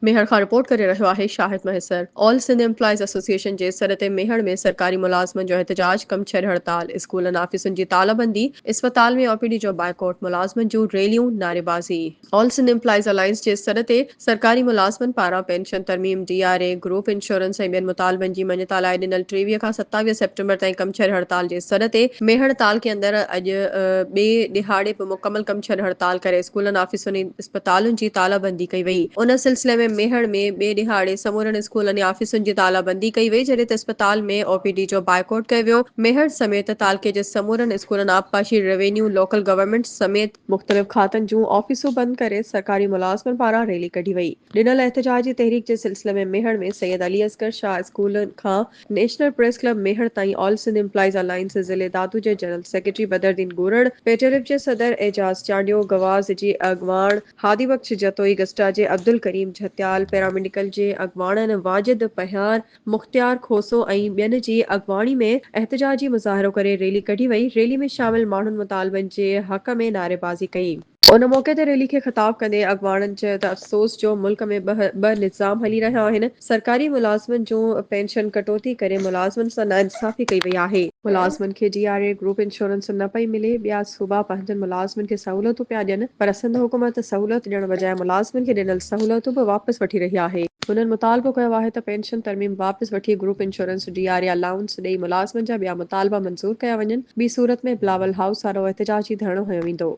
ميهڙ کان رپورٽ ڪري رهيو آهي Shahid Mahesar. All Sindh employees association جي سڏ تي ميهڙ ۾ سرڪاري ملازمن جو احتجاج، ڪم ڇڏ هڙتال، اسڪولن آفيسن جي تالا بندي، اسپتال ۾ او پي ڊي جو بائيڪاٽ، ملازمن جون ريليون، نعريبازي. آل سنڌ ايمپلائيز الائنس جي سڏ تي سرڪاري ملازمن پاران پينشن ترميم، ڊي آر اي، گروپ انشورنس ۽ ٻين مطالبن جي مڃتا لاء ڏنل 23 کان 27 سيپٽمبر تائين ڪم ڇڏ هڙتال جي سڏ تي ميهڙ تعلقي اندر اڄ ٻئي ڏهاڙي به مڪمل ڪم ڇڏ هڙتال ڪري اسڪولن، آفيسن ۽ اسپتالن جي تالا بندي ڪئي وئي. ان سلسلي ۾ ميهڙ ۾ ٻئي ڏهاڙي سمورن اسڪولن ۽ آفيسن جي تالا بندي ڪئي وئي جڏهن ته اسپتال ۾ او پي ڊي جو بائيڪاٽ ڪيو ويو. ميهڙ سميت تعلقي جي سمورن اسڪولن آبپاشي، روينيو، لوڪل گورنمينٽ سميت مختلف کاتن جون آفيسون بند ڪري سرڪاري ملازمن پاران ريلي ڪڍي وئي. ڏنل احتجاجي تحريڪ جي سلسلي ۾ ميهڙ ۾ سيد علي اصغر شاهه اسڪول کان نيشنل پريس ڪلب ميهڙ تائين آل سنڌ ايمپلائيز الائنس ضلعي دادو جي جنرل سيڪريٽري بدرالدين ڳورڙ، پيٽيلف جي صدر اعجاز چانڊيو، گواز جي اڳواڻ هادي بخش جتوئي، گسٽا جي عبدالڪريم جهتيال، پيراميڊيڪل جي اڳواڻن واجد پهيار، مختيار کوسو ۽ ٻين جي اڳواڻي ۾ احتجاجي مظاهرو ڪري ريلي ڪڍي وئي، ريلي ۾ شامل ماڻهن مطالبن جي حق ۾ نعريبازي ڪئي. ان موقعي تي ريلي کي خطاب ڪندي اڳواڻن چيو ته افسوس جو ملڪ ۾ ٻه نظام هلي رهيا آهن، سرڪاري ملازمن جون پينشن ڪٽوتي ڪري ملازمن سان ناانصافي ڪئي وئي آهي، ملازمن کي ڊي آر اي گروپ انشورنس نه پئي ملي، ٻيا صوبا پنهنجن ملازمن کي سهولتون پيا ڏين پر سنڌ حڪومت سهولت ڏيڻ بجاء ملازمن کي ڏنل سهولتون به واپس وٺي رهي آهي. هنن مطالبو ڪيو آهي ته پينشن ترميم واپس وٺي group insurance, D R A allowance ڏئي ملازمن جا ٻيا مطالبا منظور ڪيا وڃن، ٻي صورت ۾ بلاول هائوس آڏو احتجاجي ڌرڻو هنيو ويندو.